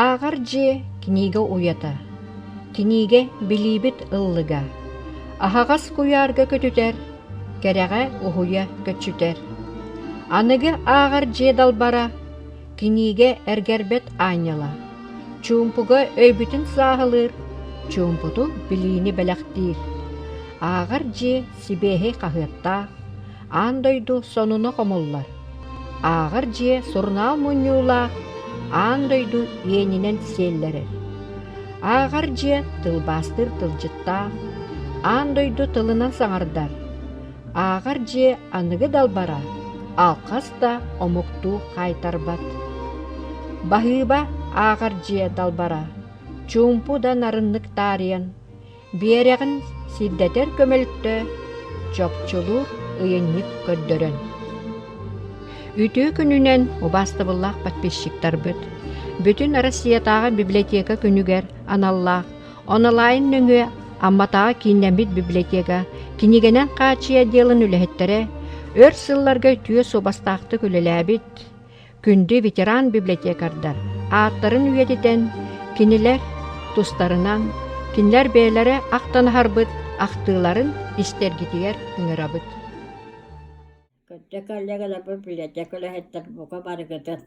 Ааҕар дьиэ кинигэ уйата, кинигэ билиибит ыллыга, аһаҕас куйаарга көтүтэр, кэрэҕэ уһуйа көччүтэр. Аныгы ааҕар дьиэ далбара, кинигэ эргэрбэт аанньала, чуумпуга өйбүтүн сааһылыыр, чуумпуту билиини бэлэхтиир. Ааҕар дьиэ сибиэһэй хаһыаттаах, аан дойду сонуна хомуллар. Ааҕар дьиэ сурунаал мунньуулаах, аан дойду иэнинэн сиэллэрэр. Ааҕар дьиэ тылбаастыыр тылдьыттаах, аан дойду тылынан саҥардар. Ааҕар дьиэ аныгы далбара, алхас да омуктуу хаайтарбат. Баһыыба ааҕар дьиэ далбара, чуумпу да нарыннык таарыйан, Биэрэҕин сирдэтэр көмөлтө, чопчулуур ыйынньык көрдөрөн. Үтүө күнүнэн убаастабыллаах подписчиктарбыт! Бүтүн Россиятааҕы библиотека күнүгэр аналлаах онлайн нөҥүө Амматааҕы кииннэммит библиотека кинигэнэн хааччыйа отделын үлэһиттэрэ өр сылларга үтүө суобастаахтык үлэлээбит Күндү ветеран библиотекардар ааттарын үйэтитэн, кинилэр тустарынан, кинилэр бэйэлэрэ ахтан аһарбыт ахтыыларын истэргитигэр ыҥырабыт. Күндү коллегаларбыт библиотека үлэһиттэр бука барыгытын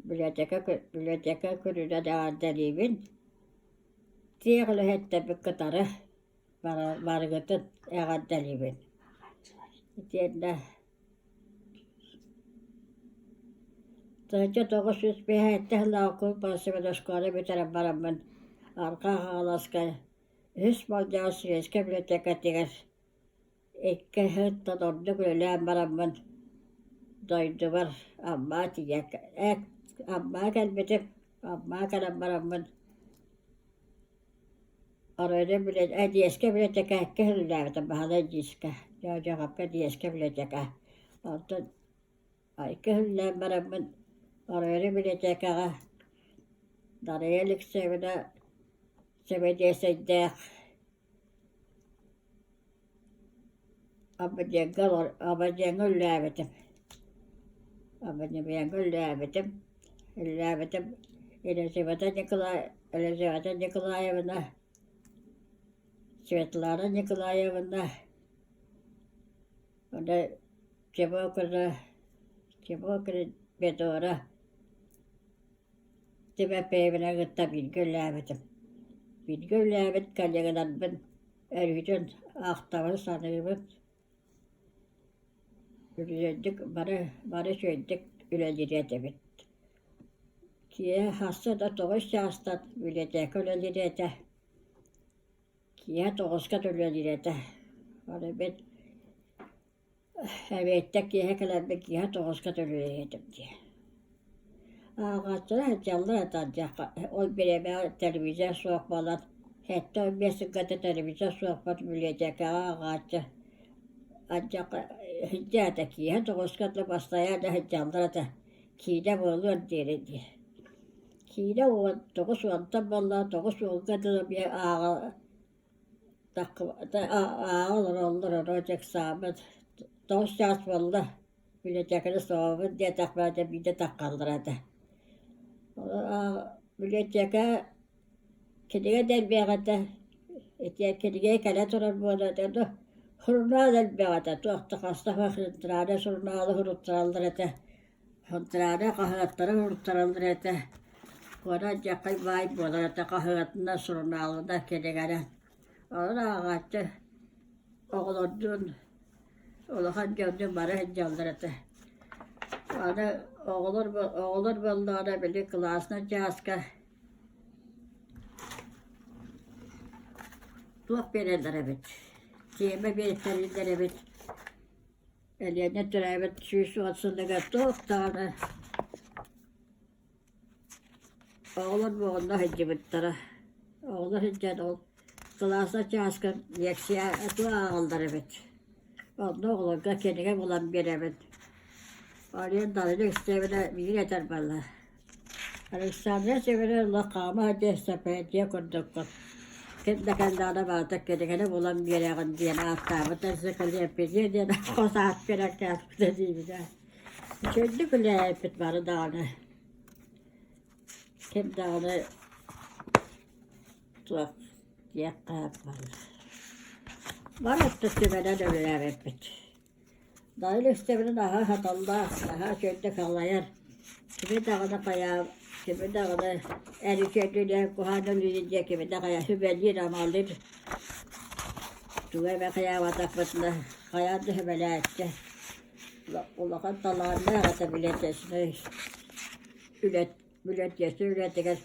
библиотека библиотека күнүнэн эҕэрдэлиибин. Тиэх үлэһиттэрбит кытары барыгытын эҕэрдэлиибин. Итиэннэ 1905 сыллаах Семеновсканы бүтэрэн бараммын Арҕаа Хаҥаласка үһүс болдьоҕо сельскэй библиотекатыгар икки сылтан ордук үлэлээн бараммын дойдубар Аммаҕа тиийэ Аммаҕа кэлбитим. Аммаҕа кэлэн бараммын Оройуон Диэскэ библиотекаҕа үлэлээбитим Баһылай Диэскэ Дьоодьоҕопко Диэскэ библиотека. Онтон икки үлэлээн бараммын оройуон библиотекаҕа Дария Алексеевна сэбиэдиссэйдээх Абадьыҥҥа Абадьыҥҥа үлэлээбитим. Абадьыҥҥа үлэлээбитим. Үлэлээбитим Елизавета Николаевна Елизавета Николаевна, Светлана Николаевна, уонна Чебокина Чебокина Петра Тимофеевна кытта бииргэ үлэлээбитим. Бииргэ үлэлээбит коллегаларбын өрүүтүн ахтабын, саныыбын. Үчүгэйдик бары бары үчүгэйдик үлэлиир этибит. Киэһэ хаста да тоҕус чаастан библиотека үлэлиир этэ. Киэһэ тоҕуска да үлэлиир этэ. Ону мин Эбиэттэн киэһэ кэлэрбин киэһэ тоҕуска төлүөйэ этим дии. Ааҕааччылар сылдьаллар этэ алдьархай ол бириэмэҕэ телевизор суох буолан 75 сылга телевизор суохпут библиотекаҕа ааҕааччы алдьархай сылдьар этэ киэһэ тоҕуска да бастайаан сылдьаллар этэ киинэ буолуор диэри дии. Киинэ уон тоҕус уонтан буоллаҕа тоҕус уонга дылы эмиэ ааҕа Ааҕа олороллор, ону дьыксааммыт тоҕус чаас буолла, библиотеканы суоҕабыт диэтэхпинэ дьэ биирдэ таххаллара этэ. Библиотека кинигэ да элбэх этэ, ити кинигэ кэлэ турар буолан этэ, сурунаал элбэх этэ, туох да хаста центральнай сурунаалы суруттараллар этэ. Хантараана хаһыаттары уруттараллар этэ. Куорат дьахай баай буолар этэ хаһыатынан, сурунаалынан, кинигэнэн. Онон ааҕааччы оҕолордуун, улахан дьоннуун бары сылдьаллар этэ. Аны оҕолор оҕолор буоллаҕына били кылааснай чааска туох биэрэллэр эбит, тиэмэ биэртэлииллэр эбит. Элиэнэ төрөөбүт 110 сылыгар туох даҕаны оҕолор буолла сылдьыбыттара. Оҕолор сылдьан ол кылааса чааска лекция туох ааҕаллар эбит. Онно оҕолорго кинигэ булан биэрэбин. Арыйан Дарина Алексеевна биир этэр буолла. Александра Семеновна хаама сылдьар эстафета курдуккун. Ким да кэллэҕинэ барыта кинигэни булан биэрэҕин диэн ааттаабыт энциклопедия диэн хос аат биэрэн кээспитэ диибин ээ. Үчүгэйдик үлэлээбиппит бары даҕаны. Ким даҕаны туох диэххэ баар. Бар өттө сүбэнэн үлэлээбиппит. Дайыл истэбинэ наһаа саталлаах, наһаа үчүгэйдик салайар. Кими даҕаны хайаа, кими даҕаны эр үчүгэйдик куһаҕан үлүнүн диэн кими да хайа сүбэлиир-амалыыр. Тугу эмэ хайаабатахпытына хайаан да сүбэлээччи. Улахан талааннаах этэ билиэтиэсинэй үлэ билиэтиэсинэй үлэтигэр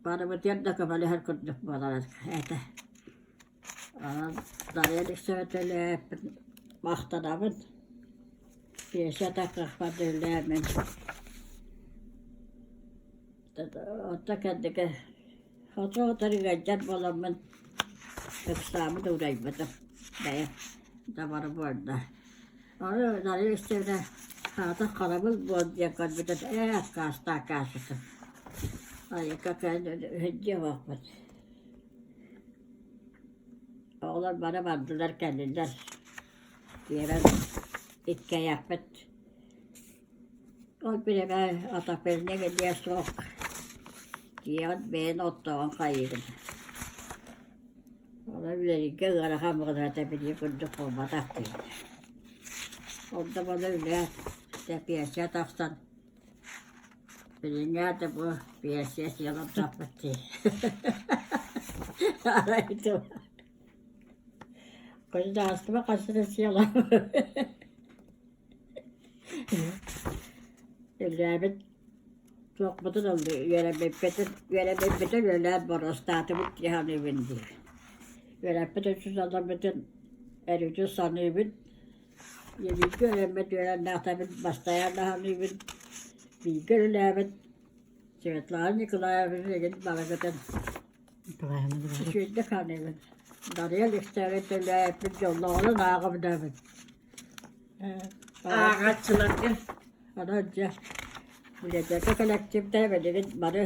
Барыбытыгар да көмөлөһөр курдук буолар этэ. Онон Дарья Алексеевна махтанабын. Пенсия тахсыахпар үлэлээммин. Онто кэнники сотору-сотору ыалдьар буоламмын ыксаабыт уурайбытым бэйэм доборо буолла. Ону Дарья Алексеевна аата харабыл буол диэн көрбүтүм ээ аккаастааккаасытым. Айыкка үһүддьү оһохпут. Оҕолор бары бардылар кэллилэр. Киирэн иккиэйэхпит. Ол бириэмэ отопление диэн суох. Дьиэҕит бэйэн оттоҕун хайыыгын. Онон үлэлииргэ ыарахан баҕайыта билии курдук буолбатах дии. Онто буола үлэ пенсия тахсан билиҥҥи аата бу пенсия сиэн ортоохпут дии. Арай тыл Государство хас да сыала Үлээбит туохпутун ыллыы үөрэммиппитин үөрэммиппитин үлэлээн боруостаатыбыт дии саныыбын дии. Үөрэппит учууталларбытын өрүүтүн саныыбын. Бииргэ үөрэммит үөрэннээхтэрбин бастайаан саныыбын. Бииргэ үлэлээбит Светлана Николаевна игин барыгытын үчүгэйдик саныыбын. Дарья Алексеевна үлэлээбиппит дьоллооҕунан ааҕабын Ааҕааччыларга Онон дьэ библиотека кэлэктииптэрэ билигин бары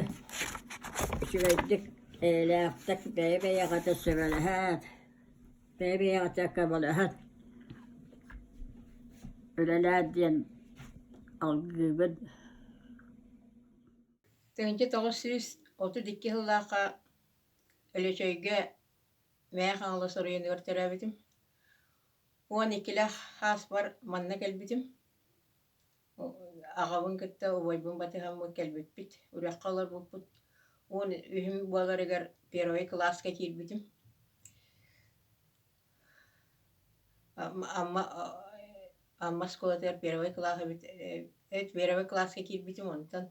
үчүгэйдик, эйэлээхтик бэйэ-бэйэҕитин сүбэлэһэн, бэйэ-бэйэҕитигэр көмөлөһөн үлэлээн диэн алгыыбын. 1932 сыллаахха Өлөчөйгө Мэйэ Хаҥалас оройуонугар төрөөбүтүм. 12-лээх ааспар манна кэлбитим. Аҕабын кытта убайбын батыһаммыт кэлбиппит, үрэххэ олорбуппут. 13-үм буоларыгар первый кылааска киирбитим. Амма Амма оскуолатыгар первый кылаас эбит первый кылааска киирбитим, онтон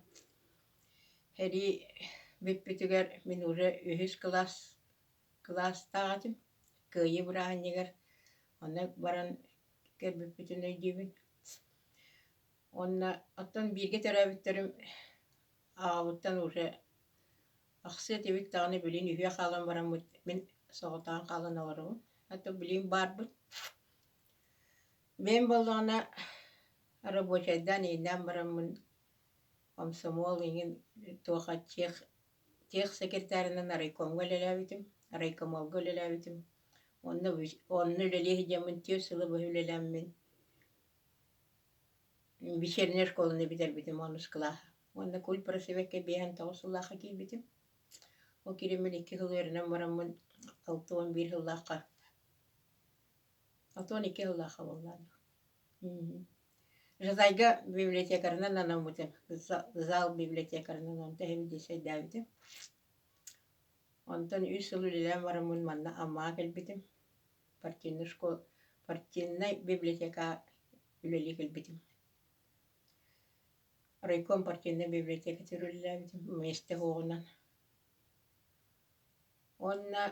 сэрии бүппүтүгэр мин уже үһүс кылаас кылаастаах этим, Кыайыы бырааһынньыгар онно баран көрбүппүтүн өйдүүбүн. Уонна оттон бииргэ төрөөбүттэрим аҕабыттан уже ахсыа этибит даҕаны билин үһүө хаалан бараммыт мин соҕотоҕун хаалан олоробун. А то билин баарбыт. Бэйэм буоллаҕына рабочайдаан ииннээн бараммын комсомол иҥин туох тех тех секретарынан райкомҥа үлэлээбитим, райкомолга үлэлээбитим. Онно онно үлэлии сылдьаммын түөрт сылы быһа үлэлээммин вечерняя школаны бүтэрбитим онус кылааһы. Уонна культпросвекка 59 сыллаахха киирбитим. Ол киирэммин икки сыл үөрэнэн бараммын 61 сыллаахха 62 сыллаахха буоллаҕым. Жатайга библиотекарынан анаммытым, зал библиотекарынан онто иһин десайдаабытым. Онтон үс сыл үлэлээн бараммын манна Аммаҕа кэлбитим. Партийнай школа, партийнай библиотека үлэлии кэлбитим. Райком партийнай библиотекатыгар үлэлээбитим миэстэ суоҕунан. Уонна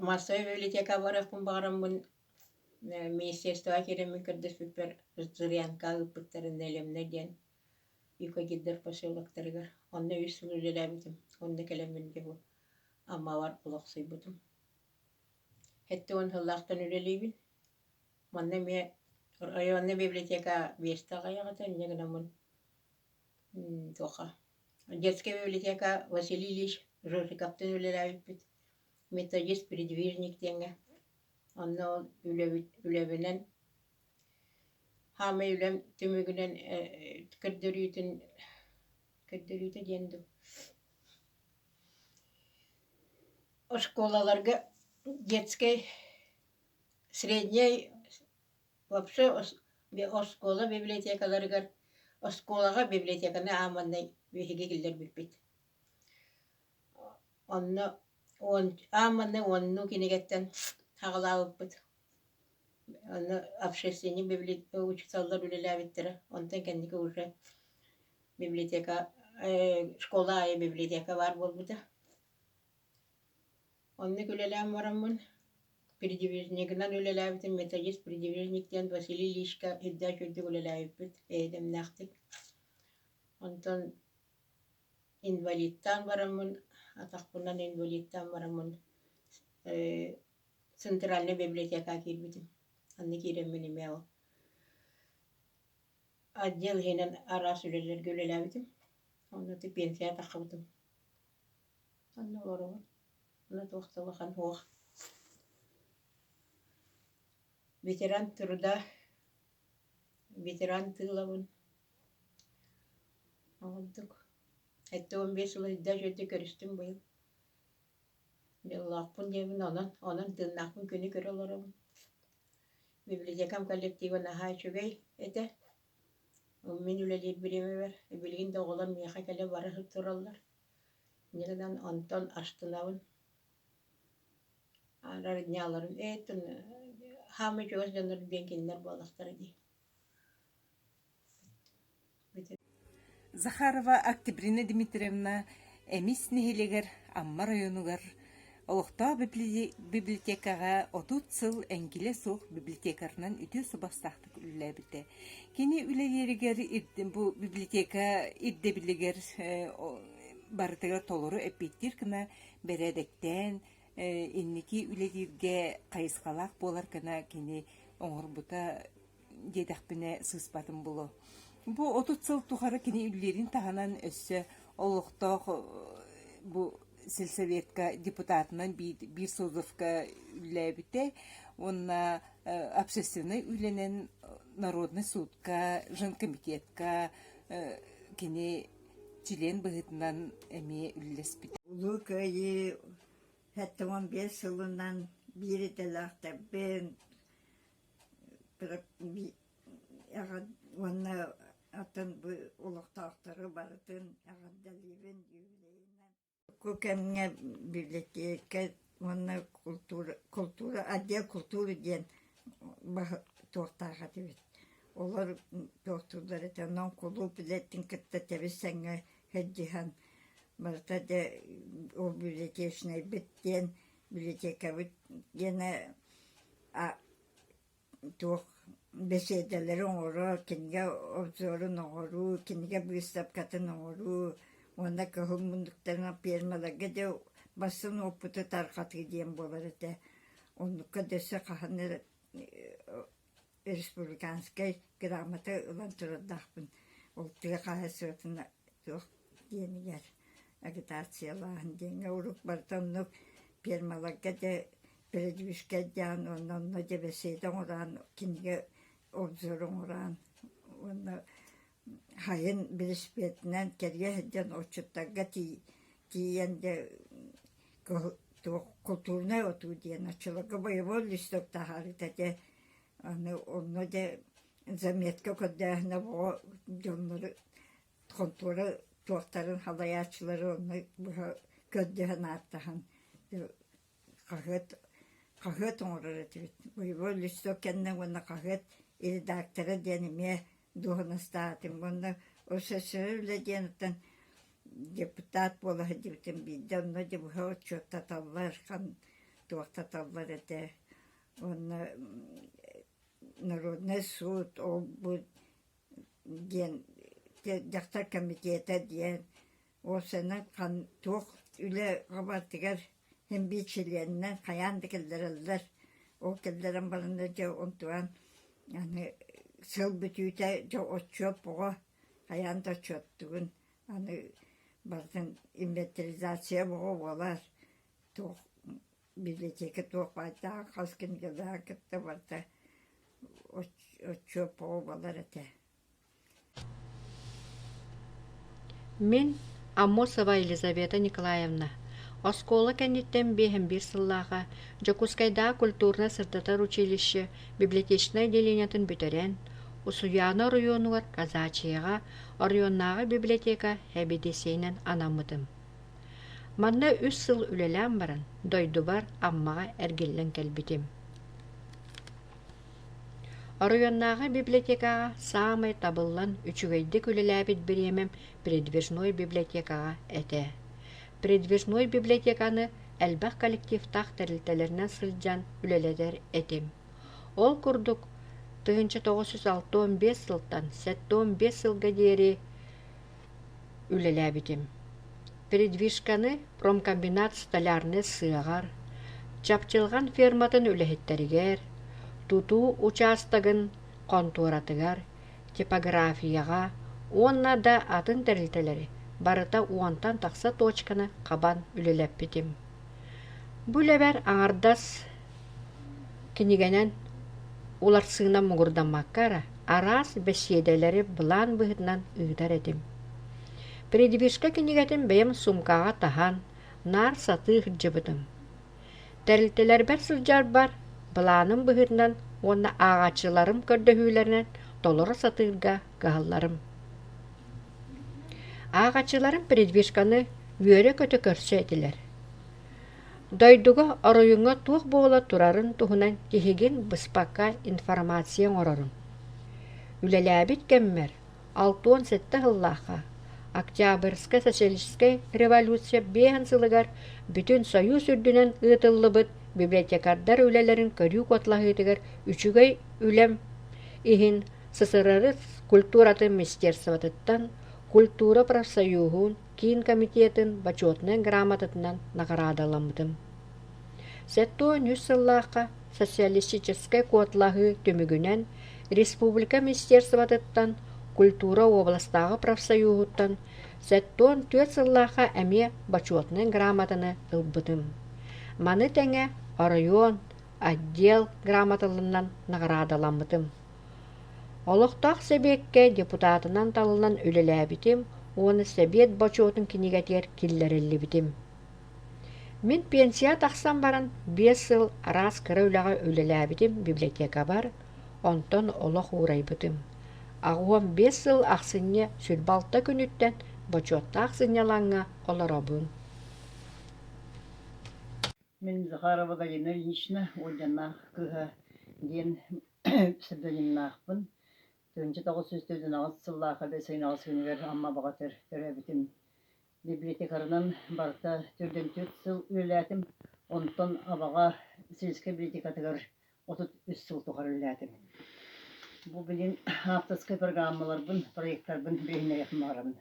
массовай библиотека барыахпын баҕараммын министерствоҕа киирэммин көрдөспүппэр Зырянка ыыппыттарын Нелемнэ диэн Юкагирдар поселоктарыгар. Онно үс сыл үлэлээбитим. Онно кэлэммин дьэ бу Аммабар олохсуйбутум. 70 сыллаахтан үлэлиибин. Манна эмиэ районнай библиотека биэстэ аҕыйах этэ, инньэ гынаммын туохха детская библиотека Василий Ильич Жожиковтыын үлэлээбиппит. Методист-передвижник диэҥҥэ. Онно ол үлэбит үлэбинэн. Хаамай үлэм түмүгүнэн көрдөрүүтүн көрдөрүүтэ диэн дуу Оскуолаларга детскай средняй вообще оскуола библиотекаларыгар оскуолаҕа библиотеканы ааманнай биһиги киллэрбиппит. Онно уон ааманнай уоннуу кинигэттэн саҕалаабыппыт. Онно общественник учууталлар үлэлээбиттэрэ. Онтон кэнники уже библиотека школа аайы библиотека баар буолбута. Оннук үлэлээн бараммын передвижнигынан үлэлээбитим, методист передвижник диэн Василий Ильичка үрдээх үрдүк үлэлээбиппит эйэ-дэмнээхтик. Онтон инвалидтаан бараммын, атахпынан инвалидтаан бараммын центральнай библиотекаҕа киирбитим. Онно киирэммин эмиэ ол отдел иһинэн араас үлэлэргэ үлэлээбитим. Онно пенсияҕа таххыбытым. Онно олоробун. Онно туох да улахан суох. Ветеран труда, ветеран тыылабын. Оҕурдук. 75 сыл ыйдаах үөрдэ көрүстүм быйыл. Дьоллоохпун диэбин онон, онон тыыннаахпын күнү көрө олоробун. Библиотекам коллектива наһаа үчүгэй этэ. Мин үлэлиир бириэмэбэр билигин да оҕолор миэхэ кэлэ бара тураллар. Инньэ гынан онтон астынабын. Арарынньааларым ээтин хаамай чугас дьоннорум диэн кинилэр буоллахтара дии. Захарова Октябрина Дмитриевна Эмис нэһилиэгэр Амма оройуонугар олохтоох библиотекаҕа 30 сыл эҥкилэ суох библиотекарынан үтүө субастаахтык үлэлээбитэ. Кини үлэлииригэр бу библиотека ирдэбилигэр барытыгар толору эппиэттиир гына бэрээдэктээн инники үлэлииргэ хайысхалаах буолар гына кини оҥорбута диэтэхпинэ сыыспатым буолуо. Бу 30 сыл тухары кини үлэлиирин таһынан өссө олохтоох бу сельсоветка депутатынан биир созывка үлэлээбитэ уонна общественнай үлэнэн народный судка, женкомитетка кини член быһыытынан эмиэ үлэлэспитэ. Улуу Кыайыы 75 сылынан биир идэлээхтэрбин уонна атын бу олохтоохтору барытын эҕэрдэлиибин юбилейынан. Бу кэмҥэ библиотека уонна култуура, култуура отдел культуры диэн туохтаах этибит. Олор туохтууллар этэ, онон кулууп үлэтин кытта тэбис-тэҥҥэ сылдьыһан барыта дьэ ол библиотечнайбыт диэн библиотекабыт диэнэ туох бэсиэдэлэри оҥорор, кинигэ обзорун оҥоруу, кинигэ быыстапкатын оҥоруу уонна кыһыл муннуктарынан пиэрмэлэргэ дьэ бастыҥ уоппуту тарҕатыы диэн буолар этэ. Оннукка да өссө хаһан эрэ республиканскай грамота ылан турардаахпын. Ол тыа хаһаайыстыбатын туох диэнигэр агитациялааһын диэҥҥэ урут барыта оннук пиэрмэлэргэ дьэ передвижкэйдээн уонна онно дьэ бэсиэдэ оҥорон кинигэ обзор оҥорон уонна сайын велосипедынан кэрийэ сылдьан отчуттарга тиийэн дьэ туох култуурунай отуу диэн оччолорго боевой листок таһаарыыта этэ аны онно дьэ заметка көрдөөһүнэ оҕо дьоннору хонтуора туохтарын салайааччылары онно быһа көрдөһөн ааттаһан хаһыат хаһыат оҥорор этибит. Боевой листок кэннэ уонна хаһыат редактора диэн эмиэ дуоһунастаатым. Уонна СССР үлэ диэн оттон депутат буола сылдьыбытым биирдэ онно дьэ быһа отчуоттаталлар, туохтаталлар этэ. Уонна народнай суд ол-бу диэн дьахтар комитета диэн Уопсайынан туох үлэ хабаатыгар син биир чилиэнинэн хайаан да киллэрэллэр. Ол киллэрэн бараннар дьэ онтуган аны сыл бүтүүтэ дьэ отчуот оҕо хайаан да отчуоттугун аны барытын инвентаризация оҕо буолар туох библиотека туох баайдаах хас кинигэлээх кытта барыта. отчуот бөҕө буолар этэ. Мин Аммосова Елизавета Николаевна оскуола кэнниттэн 51 сыллааҕа Дьокуускайдааҕы культурнай-сырдатар училище библиотечнай отделениетын бүтэрэн, Усуйаана оройуонугар Казачьеҕа оройуоннааҕы библиотека сэбиэдиссэйинэн анаммытым. Манна үс сыл үлэлээн баран, дойдубар Аммаҕа эргиллэн кэлбитим. Оройуоннааҕы библиотекаҕа саамай табыллан үчүгэйдик үлэлээбит бириэмэм передвижной библиотекаҕа этэ. Передвижной библиотеканы элбэх коллективтаах тэрилтэлэринэн сылдьан үлэлэтэр этим. Ол курдук, 1965 сылтан 75 сылга диэри үлэлээбитим. Передвижканы промкомбинат столярнай сыаҕар, Чапчылҕан ферматын үлэһиттэригэр, тутуу учаастагын хонтуоратыгар, типографияҕа уонна да атын тэрилтэлэри барыта уонтан тахса точканы хабан үлэлэппитим. Бу үлэбэр аҥардас кинигэнэн уларсыынан муҥурдаммакка эрэ, араас бэсиэдэлэри былаан быһыытынан ыытар этим. Передвижка кинигэтин бэйэм суумкаҕа таһан, наар сатыы сылдьыбытым. Тэрилтэлэрбэр сылдьарбар былааным быһыытынан уонна ааҕааччыларым көрдөһүүлэринэн толоро сатыырга кыһалларым. Ааҕааччыларым передвижканы үөрэ-көтө көрсө этилэр. Дойдуга оройуоҥҥа туох буола турарын туһунан тиһигин быспакка информация оҥорорум. Үлэлээбит кэммэр 67 сыллаахха Октябрьскай социалистическай революция биэһин сылыгар бүтүн Союз үрдүнэн ыытыллыбыт библиотекардар үлэлэрин көрүү куоталаһыытыгар үчүгэй үлэм иһин ССРС культуратын министерствотыттан культура профсоюһун Киин комитетын Бочуотунай грамотатынан наҕараадаламмытым. 73 сыллаахха социалистическай куоталаһыы түмүгүнэн республика министерствотыттан, культура уобаластааҕы профсоюһуттан 74 сыллаахха эмиэ Бочуотунай грамотаны ылбытым. Маны тэҥэ оройуон, отдел грамоталарынан наҕараадаламмытым. Олохтоох сэбиэккэ депутатынан талыллан үлэлээбитим уонна сэбиэт бочуотун кинигэтигэр киллэриллибитим. Мин пенсия тахсан баран 5 сыл араас кыра үлэҕэ үлэлээбитим библиотекабар, онтон олох уурайбытым. 85 сыл ахсынньы 26 күнүттэн бочуоттаах сынньалаҥҥа олоробун. Мин Захарова Галина Ильинична уордьаннаах кыыһа диэн псевдонимнаахпын. 1948 сыллаахха бэс ыйын аҕыс күнүгэр Амма Баҕатыр төрөөбүтүм. Библиотекарынан барыта 44 сыл үлэлээтим. Онтон Абаҕа сельскэй библиотекатыгар 33 сыл тухары үлэлээтим. Бу билин авторскай программаларбын, проектарбын билиһиннэриэхпин баҕарабын.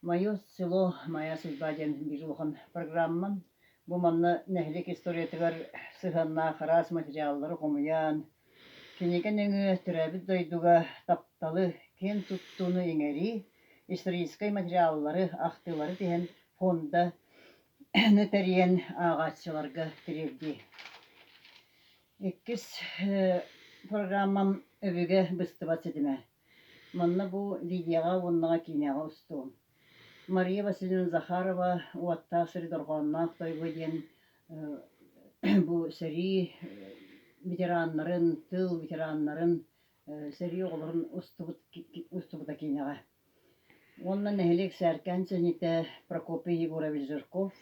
Мое село, моя судьба диэн биир улахан программам. Бу манна нэһилиэк историятыгар сыһыаннаах араас материаллары хомуйан, кинигэ нөҥүө төрөөбүт дойдуга тапталы, киэн туттууну иҥэрии, историческай материаллары, ахтыылары тиһэн фонданы тэрийэн ааҕааччыларга тириэрдии. Иккис программам «Өбүгэ быстыбат ситимэ». Манна бу видеоҕа уонна киинэҕэ устуом. Мария Васильевна Захарова «Уоттаах сири дорҕоонноох тойуга» диэн бу сэрии ветераннарын, тыыл ветераннарын, сэрии оҕолорун устубут устубута киинэҕэ. Уонна нэһилиэк сээркээн сэниитэ Прокопий Егорович Жирков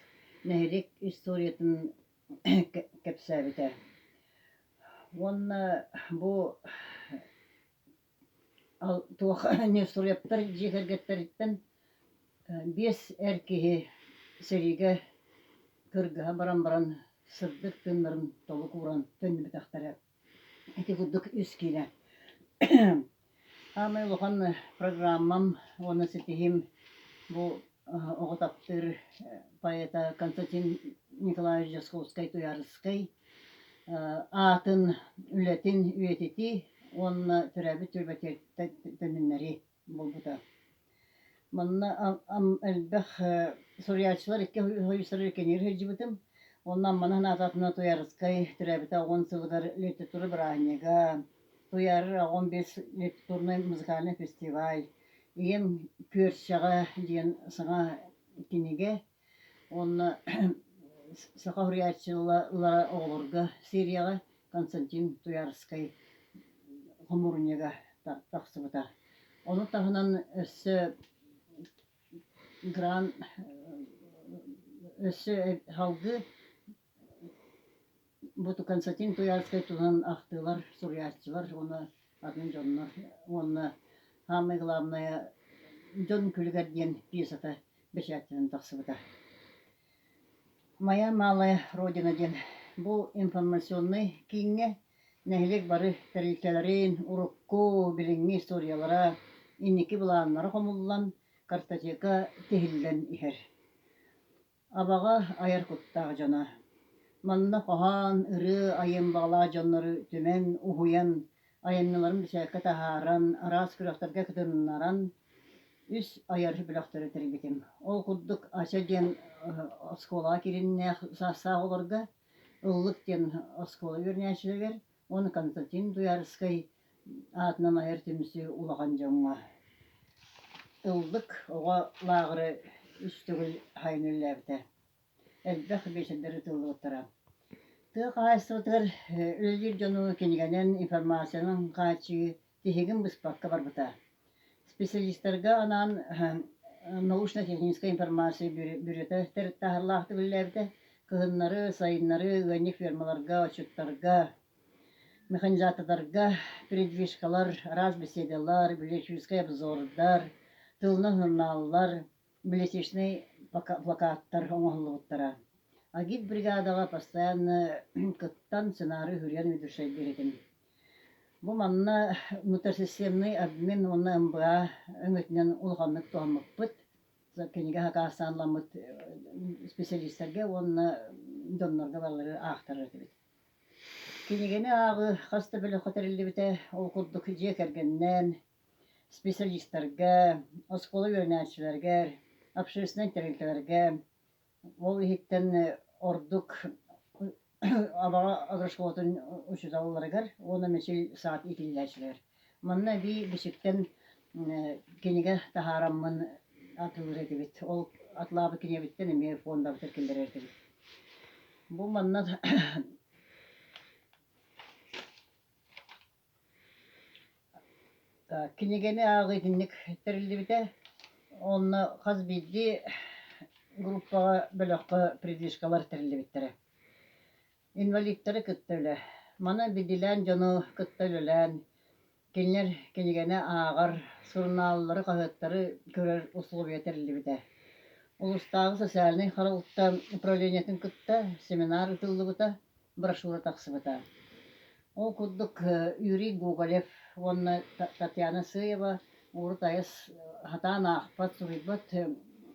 нэһилиэк историятын кэпсээбитэ. Уонна бу Туох Неустроевтар дьиэ кэргэттэриттэн биэс эр киһи сэриигэ кыргыһа баран баран сырдык тыыннарын толук ууран төннүбэтэхтэрэ. Ити курдук үс киилэ. Саамай улахан программам уонна ситиһиим бу оҕо таптыыр поэта Константин Николаевич Дьосковскай-Туйаарыскай аатын, үлэтин үйэтитии уонна төрөөбүт түөлбэтиттэн төнүннэрии буолбута. Манна элбэх суруйааччылар икки сойуустарыгар кэҥиир сылдьыбытым. Уонна Амманы санаатахпына Туйаарыскай төрөөбүтэ уон сылыгар литература бырааһынньыга. Туйаарар 15 литературнай музыкальнай фестиваль, Ийэм күөрчэҕэ диэн саҥа кинигэ уонна саха суруйааччылара оҕолорго серияҕа Константин Туйаарыскай хомуурунньуга тахсыбыта. Ону таһынан өссө гран өссө салгыы Бу Константин Туйаарскай туһунан ахтыылар, суруйааччылар уонна атын дьоннор уонна саамай главное «Дьон күлүгэр» диэн пьесата бэчээттэнэн тахсыбыта. «Моя малая родина» диэн бу информационнай кииҥҥэ нэһилиэк бары тэрилтэлэрин урукку, билиҥҥи историялара, инники былааннара хомуллан, картотека тиһиллэн иһэр. Абаҕа айар куттаах дьоно. Манна хоһоон, ырыа айан баҕалаах дьоннору түмэн, уһуйан, айымньыларын бэчээккэ таһааран, араас күрэхтэргэ кытыннаран үс айар бөлөхтөрү тэрийбитим. Ол курдук Ача диэн оскуолаҕа киириннээх саастаах оҕолорго, Ыллык диэн оскуола үөрэнээччилэригэр уонна Константин Туйаарыскай аатынан айар түмсүү улахан дьоҥҥо Ыллык оҕо лааҕыра үс төгүл хаһан үлэлээбитэ. Элбэх биэчэрдэр ыытыллыбыттара. Тыа хаһаайыстыбатыгар үлэлиир дьону кинигэнэн, информациянан хааччыйыы тиһигин быспакка барбыта. Специалистарга анаан научно-техническай информация бюрота таһырлаахтык үлэлээбитэ. Кыһыннары, сайыннары ыанньык фермаларга, отчуттарга, Механизатордарга передвижкалар, араас беседалар, библиотеческай обзордар, тылынан журналлар, библиотечнай плакаттар оҥоһуллубуттара. Агитбригадаҕа постоянно кыттан сценарий үһүрүйэн ведущайдыыр этим. Бу манна внутрисистемный обмен уонна МБА өҥөтүнэн улаханнык туһаммыппыт. Кинигэ сакаастаан специалистарга уонна дьоннорго барылары аахтарар этибит. Кинигэни ааҕыы хас да бөлөххө тэриллибитэ, ол курдук дьиэ кэргэнинэн, специалистарга, оскуола үөрэнээччилэригэр, общественнай тэрилтэлэргэ, ол иһиттэн ордук Абаҕа агрошколатын учууталларыгар уонна Мичил саат иитиллээччилэр. Манна эбии Бичиктэн кинигэ таһаараммын атыылыыр этибит. Ол атылаабыт кинигэбиттэн эмиэ фондабытыгар киллэрэр этибит. Бу манна кинигэни ааҕыы итинник тэриллибитэ. Онно хас биирдии группаҕа, бөлөххө передвижкалар тэриллибиттэрэ. Инвалидтары кытта үлэ. Маны бидилээн дьону кытта үлэлээн, кинилэр кинигэни ааҕар, сурунааллары, хаһыаттары көрөр условия тэриллибитэ. Улуустааҕы социальнай харалта управлениетын кытта семинар ыытыллыбыта, брошюра тахсыбыта. Ол курдук Юрий Гоголев уонна Татьяна Сыева урут айас сатаан аахпат, суруйбат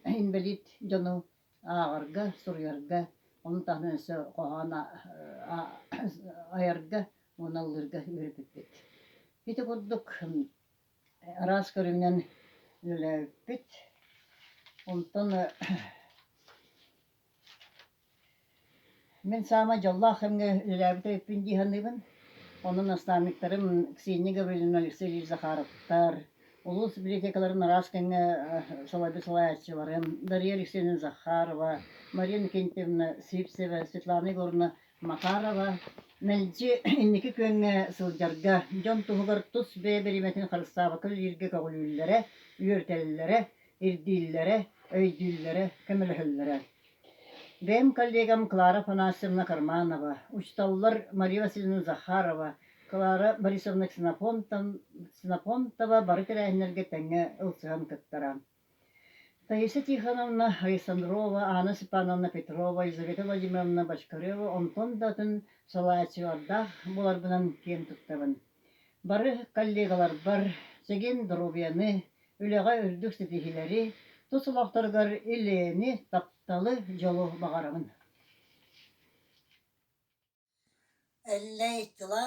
инбэлиит дьону ааҕарга, суруйарга, ону таһынан өссө хоһоон айарга уонна ыллыырга үөрэппиппит. Ити курдук араас көрүҥүнэн үлэлээбиппит. Онтон Мин саамай дьоллоох кэмҥэ үлэлээбит эбиппин дии саныыбын. Онон наставниктарым Ксения Гаврильевна, Алексей Ильич Захаровтар, улуус библиотекаларын араас кэмҥэ салайбыт салайааччыларым Дария Алексеевна Захарова, Мария Иннокентьевна Сивцева, Светлана Егоровна Макарова мэлдьи инники күөҥҥэ сылдьарга, дьон туһугар тус бэйэ бириэмэтин харыстаабакка үлэлииргэ көҕүлүүллэрэ, үөрэтэллэрэ, ирдииллэрэ, өйдүүллэрэ, көмөлөһөллөрө. Бэйэм коллегам Клара Афанасьевна Карманова, учууталлар Мария Васильевна Захарова, Клара Борисовна Ксенофонтова бары тэрээһиннэргэ тэҥҥэ ылсыһан кыттара. Таисия Тихоновна Александрова, Анна Степановна Петрова, Елизавета Владимировна Бочкарева онтон да атын салайааччылардаах буоларбынан киэн туттабын. Бары коллегаларбар чэгиэн доруобуйаны, үлэҕэ үрдүк ситиһиилэри, тус олохторугар ил-эйэни, тапталы, дьолу баҕарабын. Эллэй тыла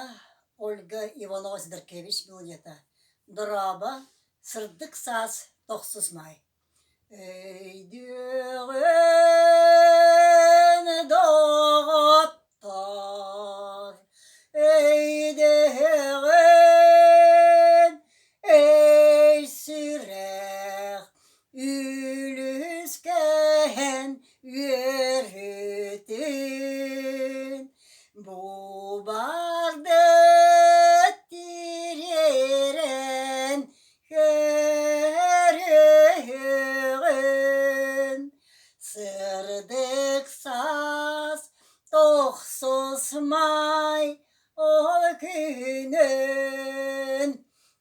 Ольга Иванова-Сидоркевич мелодията Дорообо, сырдык саас тохсус маай Өйдүөҕүн доҕоттор, өйдөһөҕүн.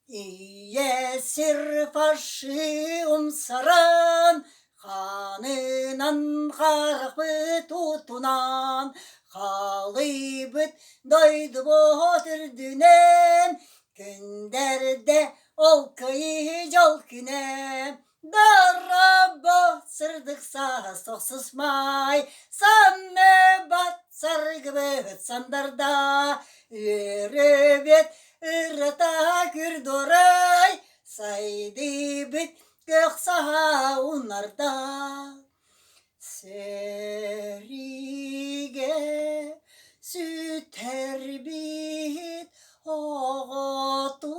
Ийэ сир фаши умсаран, хаанынан харахпыт утунан, халыйбыт дойдубут үрдүнэн, күндэрдэ ол кыайыы дьол күнэ. Доробо сырдык саас тохсус маай, санныбат саргыбыт сандарда, үөрүбүт ырыта күрдурай, сайдыыбыт көх саха унарда. Сэриигэ сүтэрбит оҕотун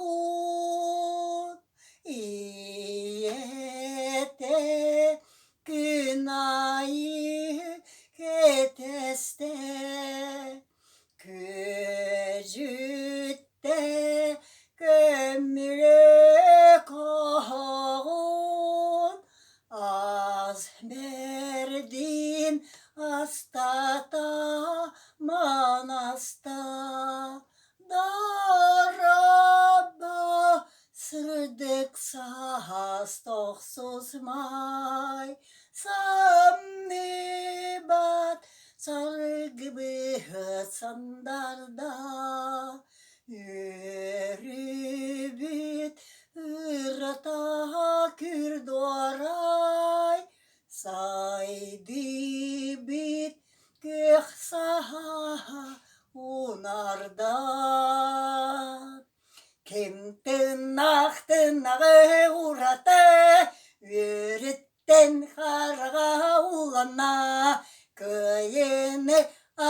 ийэтэ күн аайы кэтэстэ Күөдьүттэ көмүлүөк оһоҕун ас бэрдин астата манаста Доробо сырдык саас тохсус маай самныбат Саргыбыһыт сандарда, үөрүүбүт ырата күрдуорай, сайдыыбыт күөх саһа унарда. Ким тыыннаах тыыннаҕы ураты үөрүт Тэн хараҕа уланна, кыайыыны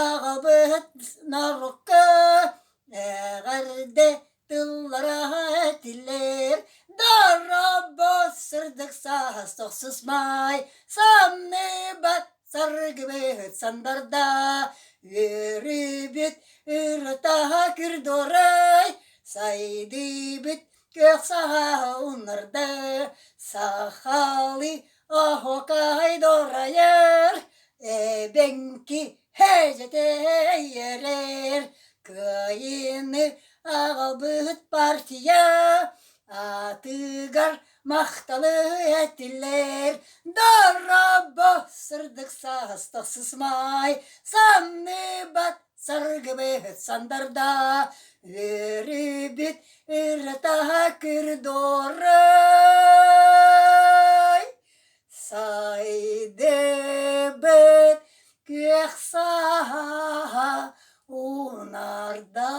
аҕабыт норуокка эҕэрдэ тыллара этилэр. Дорообо сырдык саас тохсус маай, самныбат саргыбыт сандарда, үөрүүбүт ырытаһа күрдорай, сайдыыбыт Күөх саһаа уннарда, сахалыы оһуокай дорайар, эбэҥки һээдьэтэйэрэр, кыайыыны аҕалбыт партия аатыгар махталы этилэр. Дорообо сырдык саас тахсыс маай, санныбат Саргыбыт сандарда, үөрүүбүт ырытаһа күрдорой. Сайдыбыт күөх саһа унарда.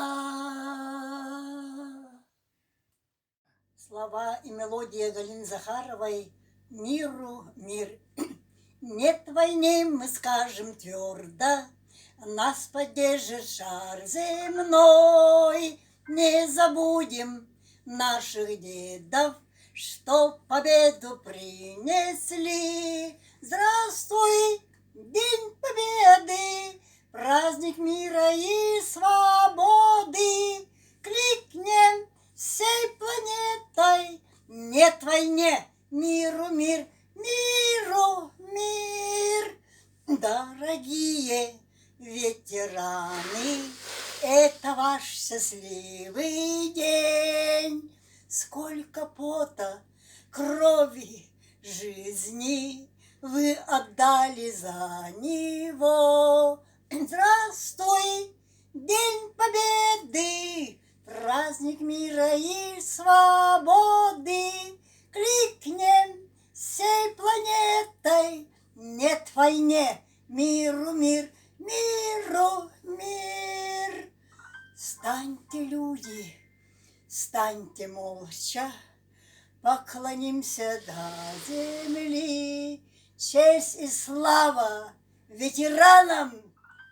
Слова и мелодия Галины Захаровой «Миру мир». Нет войне, мы скажем твердо, Нас поддержит шар земной. Не забудем наших дедов, Что победу принесли. Здравствуй, День Победы, праздник мира и свободы. Кликнем всей планетой. Нет войне, миру мир, миру мир. Дорогие ветераны, это ваш счастливый день. Сколько пота, крови, жизни вы отдали за него. Здравствуй, День Победы, праздник мира и свободы. Кликнем всей планетой, нет войне, миру мир, миру мир. Станьте, люди, станьте молча, поклонимся до земли. Честь и слава ветеранам,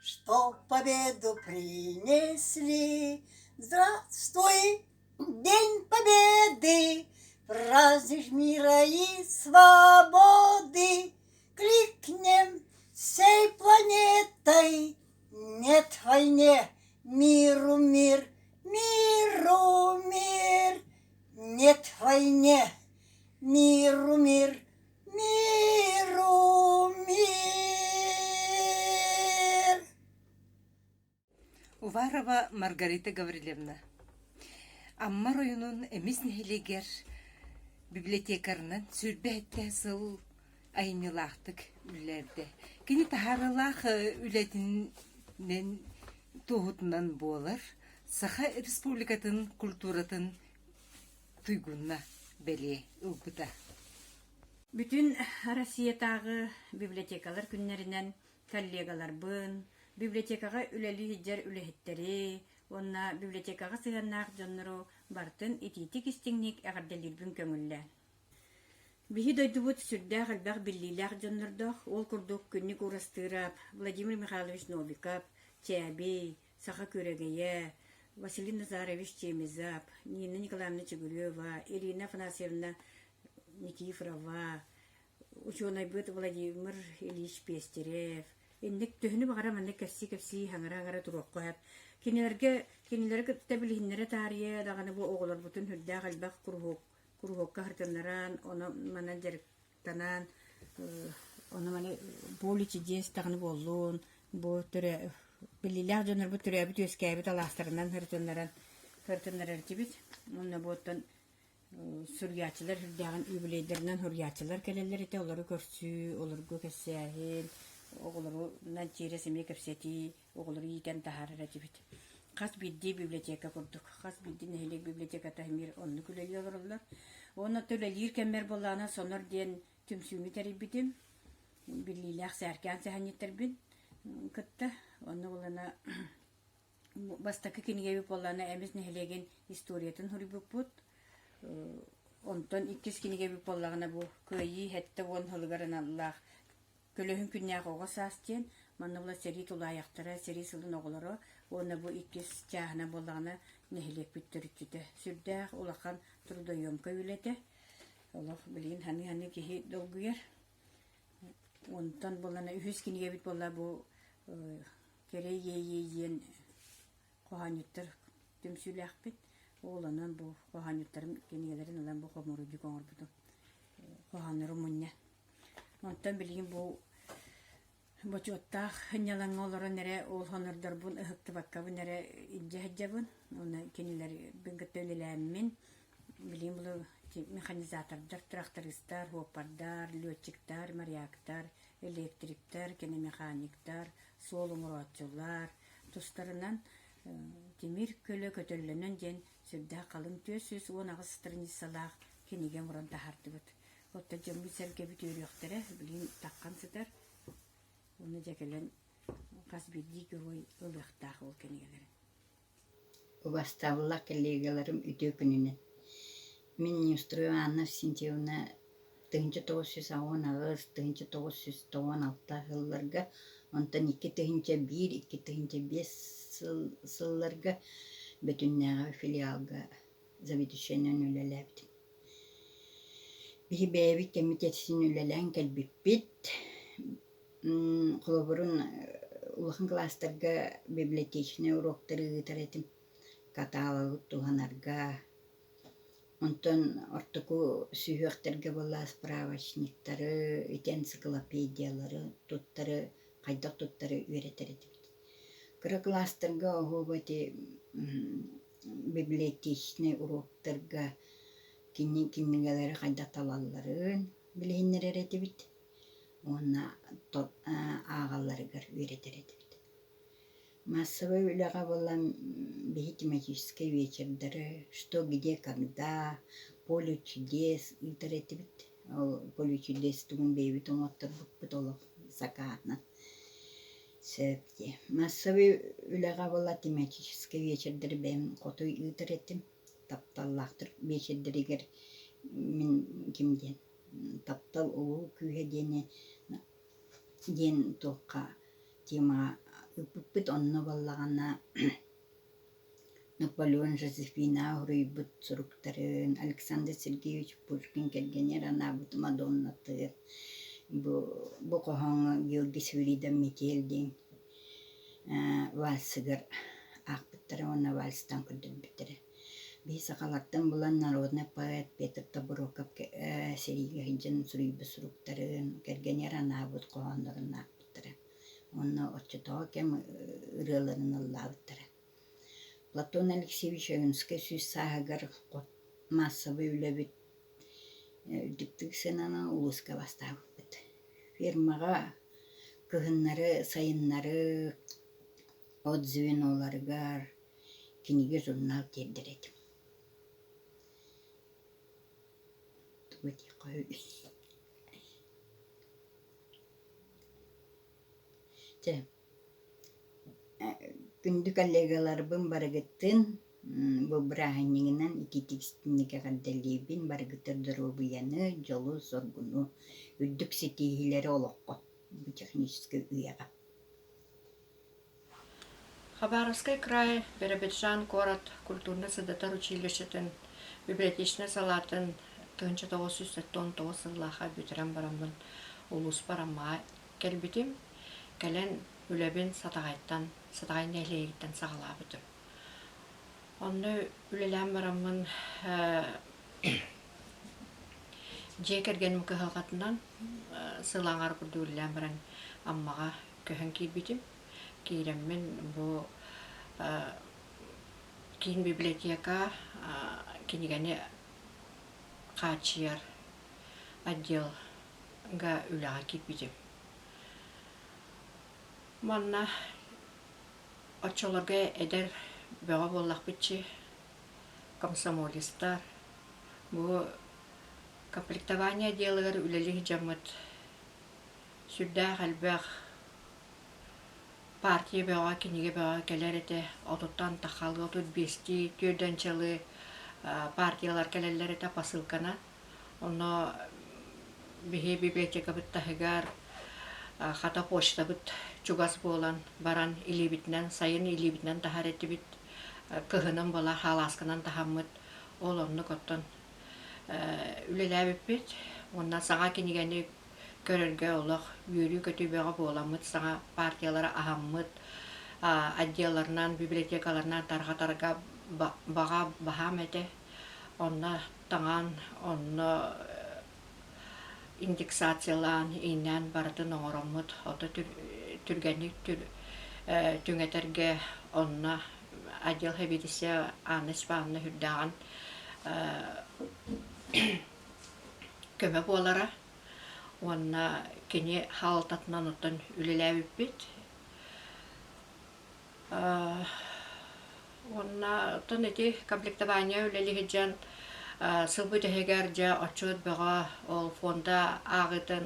что победу принесли. Здравствуй, День Победы, праздник мира и свободы. Кликнем всей планетой, нет войне, миру мир, миру мир. Нет войне, миру мир, миру мир. Уварова Маргарита Гаврильевна. Амма оройуонун Эмис нэһилиэгэр библиотекарынан 27 сыл айымньылаахтык үлэлээбитэ. Кини таһаарыылаах үлэтинэн туоһутунан буолар Саха Республикатын культуратын туйгунна бэлиэ ылбыта. Бүтүн Россиятааҕы библиотекалар күннэринэн коллегаларбын, библиотекаҕа үлэлии сылдьар үлэһиттэри уонна библиотекаҕа сыһыаннаах дьоннору барытын итиитик-истиҥник эҕэрдэлиирбин көҥүллээн. Биһи дойдубут сүрдээх элбэх биллиилээх дьоннордоох, ол курдук Күннүк Уурастыырап, Владимир Михайлович Новиков, Чээбий, Саха Күөрэгэйэ, Василий Назарович Чемезов, Нина Николаевна Чигирева, Ирина Афанасьевна Никифорова, учуонайбыт Владимир Ильич Пестерев, инник төһөнү баҕара маннык кэпсии-кэпсии хаҥара-хаҥара туруохха сөп. Кинилэргэ кинилэри кытта билиһиннэрэ таарыйа даҕаны бу оҕолорбутун сүрдээх элбэх куруһуок куруһуокка сырытыннаран, ону манан дьарыктанан, ону маны поле чудес даҕаны буоллун, бу төрө биллиилээх дьоннорбут төрөөбүт-үөскээбит алаастарынан сырытыннаран сырытыннарар этибит. Уонна бу оттон суруйааччылар сүрдээҕин юбилейдарынан суруйааччылар кэлэллэр этэ, олору көрсүү, олорго кэпсээһин, оҕолорунан тиэрэ эмиэ кэпсэтии, оҕолору иитэн таһаарар этибит. Хас биирдии библиотека курдук, хас биирдии нэһилиэк библиотеката эмиэ оннук үлэлии олороллор. Уонна үлэлиир кэммэр буоллаҕына Сонор диэн түмсүүнү тэрийбитим. Биллиилээх сээркээн сэһэнньиттэрбин кытта. Онно буоллаҕына бастакы кинигэбит буоллаҕына Эмис нэһилиэгин историятын суруйбуппут. Онтон иккис кинигэбит буоллаҕына бу Кыайыы 70 сылыгар аналлаах Көлөһүн күннээх оҕо саас диэн, манна була сэрии тулаайахтара, сэрии сылын оҕолоро уонна бу иккис чааһынан буоллаҕына нэһилиэкпит төрүччүтэ. Сүрдээх улахан трудоемкай үлэтэ. Олох билигин ханыы-ханыы киһи долгуйар. Онтон буоллаҕына үһүс кинигэбит буолла бу Кэрэ иэйии диэн хоһоонньуттар түмсүүлээхпит. Ол онон бу хоһоонньуттарым кинигэлэрин ылан бу хомуурунньук оҥорбутум. Хоһооннору мунньан. Онтон билигин бу бочуоттаах сынньалаҥҥа олорон эрэ ол хонордорбун ыһыктыбаккабын эрэ илдьэ сылдьабын. Уонна кинилэрбин кытта үлэлээммин билигин бу механизатордар, трактористар, суоппардар, летчиктар, моряктар, электриктэр, киномеханиктар, суол оҥорооччулар тустарынан тимир көлө көтөллөнөн диэн сүрдээх халыҥ 418 страницалаах кинигэ оҥорон таһаардыбыт. Оттон дьоммут-сэргэбит үөрүөхтэрэ, билигин таххан сытар. Уонна дьэ кэлэн хас биирдии герой ылыахтаах ол кинигэлэрин. Убастабыллаах коллегаларым үтүө күнүнэн. Мин Неустроева Анна Авксентьевна 1988, 1996 сылларга, онтон 2001, 2005 сыл, сылларга Бөтүннээҕи филиалга заведующайынан үлэлээбитим. Биһи бэйэбит кэмитиэтин үлэлээн кэлбиппит. Холобурун, улахан кылаастарга библиотечнай уруоктары ыытар этим, каталогы туһанарга. Онтон ортоку сүһүөхтэргэ буолла справочниктары, ити энциклопедиялары туттары, хайдах туттары үөрэтэр этибит. Кыра кылаастарга оһуоба ити библиотечнай уруоктарга кини кинигэлэри хайдах талалларын билиһиннэрэр этибит уонна ааҕалларыгар үөрэтэр этибит. Массовай үлэҕэ буолан биһи тематическай вечердары «Что, где, когда», «Поле чудес» ыытар этибит. Ол «Поле чудес» тугун бэйэбит оҥотторбуппут олох сакааһынан. Сөп дии. Массовай үлэҕэ буолла тематическай вечердэри бэйэм хотуй ыытар этим. Тапталлаахтар биэчэрдэригэр мин ким диэн таптал улуу күүһэ диэни диэн туохха темаҕа ыыппыппыт. Онно буоллаҕына Наполеон Жозефина суруйбут суруктарын, Александр Сергеевич Пушкин кэргэнигэр анаабыт Мадоннатын, бу, бу хоһооҥҥо Георгий Свиридов Метель диэн вальсыгар аахпыттара уонна вальстан көрдөрбүттэрэ. Биһи сахалартан булан народнай поэт Петр Тобуроков сэриигэ сылдьан суруйбут суруктарын, кэргэнигэр анаабыт хоһооннорун аахпыттара. Уонна оччотооҕу кэм ырыаларын ыллаабыттара. Платон Алексеевич Ойуунускай сүүс сааһыгар маассабай үлэбит үрдүктүк сыананан улууска бастаабыппыт. Фермаҕа кыһыннары, сайыннары от звеноларыгар кинигэ, журнал тиэрдэр этим. Тугу этиэххэ үһү Чэ, күндү коллегаларбын барыгыттын бу бырааһынньыгынан итиитик истиҥник эҕэрдэлиибин, барыгытыгар доруобуйаны, дьолу-соргуну, үрдүк ситиһиилэри олоххо бу техническэй үйэҕэ. Хабаровскай край Биробиджан куорат культурно-сырдатар училищетын библиотечнай салаатын 1979 сыллаахха бүтэрэн бараммын улууспар Аммаҕа кэлбитим. Кэлэн үлэбин Сатаҕайтан, Сатаҕай нэһилиэгиттэн саҕалаабытым. Онно үлэлээн бараммын дьиэ кэргэним кыһалҕатынан сыл аҥаар курдук үлэлээн баран Аммаҕа көһөн киирбитим. Киирэммин бу киин библиотека кинигэни хааччыйар отделга үлэҕэ киирбитим. Манна оччолорго эдэр бөҕө буоллахпытчы комсомолецтар бу комплектование отделыгар үлэлии сылдьаммыт сүрдээх элбэх партия бөҕө, кинигэ бөҕө кэлэр этэ. Отуттан тахалыы, 35-тии, түөрдэнчэлыы партиялар кэлэллэр этэ посылканан. Онно биһи библиотекабыт таһыгар хата почтабыт чугас буолан баран илиибитинэн сайын илиибитинэн таһар этибит. Кыһынын буола хаалаасканан таһаммыт. Ол оннук оттон үлэлээбиппит. Уонна саҥа кинигэни көрөргө олох үөрүү-көтүү бөҕө буоламмыт саҥа партиялары аһаммыт, отделларынан, библиотекаларынан тарҕатарга баҕа баһаам этэ. Онно таҥан, онно индексациялаан, ииннээн барытын оҥороммут, ото түргэнник түҥэтэргэ онно отдел сэбиэдиссэйэ Анна Степановна үрдээҕин көмө буолара уонна кини хаалтатынан оттон үлэлээбиппит. Уонна оттон ити комплектование үлэлии сылдьан сыл бүтэһигэр дьэ отчуот бөҕө ол фонда ааҕыытын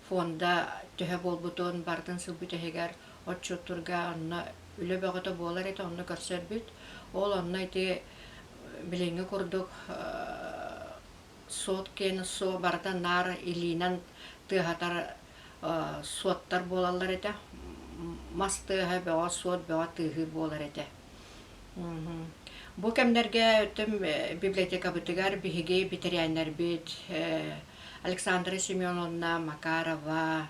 фонда төһө буолбутун барытын сыл бүтэһигэр отчуоттуурга онно үлэ бөҕөтө буолар этэ онно көрсөрбүт. Ол онно ити билиҥҥи курдук суот киэнэ суо барыта наар илиинэн тыаһатар суоттар буолаллар этэ. Мас тыаһа бөҕө, суот бөҕө тыаһыыр буолар этэ. Бу кэмнэргэ өттүм библиотекабытыгар биһиги бэтэрээннэрбит Александра Семеновна Макарова,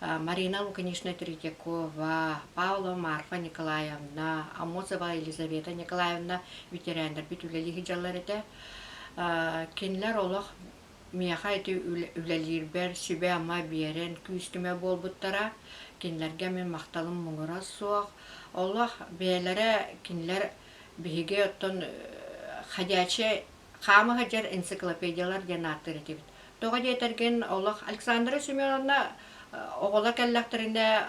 Марина Лукинична Третьякова, Павлова Марфа Николаевна, Аммосова Елизавета Николаевна ветераннарбыт үлэлии сылдьаллар этэ. Кинилэр олох миэхэ ити үлэлиирбэр сүбэ-ама биэрэн күүс-көмө буолбуттара. Кинилэргэ мин махталым муҥура суох. Олох бэйэлэрэ кинилэр биһиги оттон ходячие хаама сылдьар энциклопедиялар диэн ааттыыр этибит. Тоҕо диэтэргин, олох Александра Семеновна оҕолор кэллэхтэринэ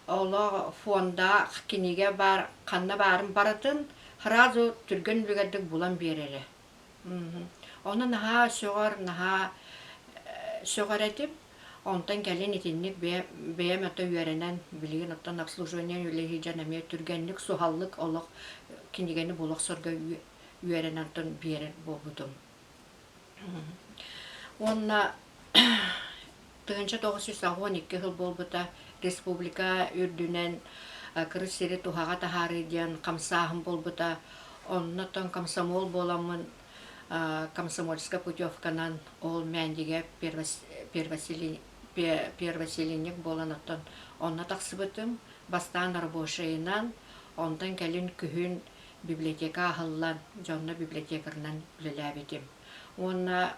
олох фондаах кинигэ баар ханна баарын барытын сразу түргэн үлүгэрдик булан биэрэрэ. Ону наһаа сөҕөр, наһаа сөҕөр этим. Онтон кэлин итинник бэйэм ото үөрэнэн, билигин оттон обслуживание үлэлии дьон эмиэ түргэнник, суһаллык олох кинигэни була охсорго үөрэнэн оттон биэрэр буолбутум. Уонна 1982 сыл буолбута республика үрдүнэн кырыс сири туһаҕа таһаарыы диэн хамсааһын буолбута. Оннотон комсомол буоламмын комсомольскай путевканан ол Мээндигэ первоселенник буолан оттон онно тахсыбытым. Бастаан рабочайынан, онтон кэлин күһүн библиотека аһыллан, дьонно библиотекарынан үлэлээбитим. Уонна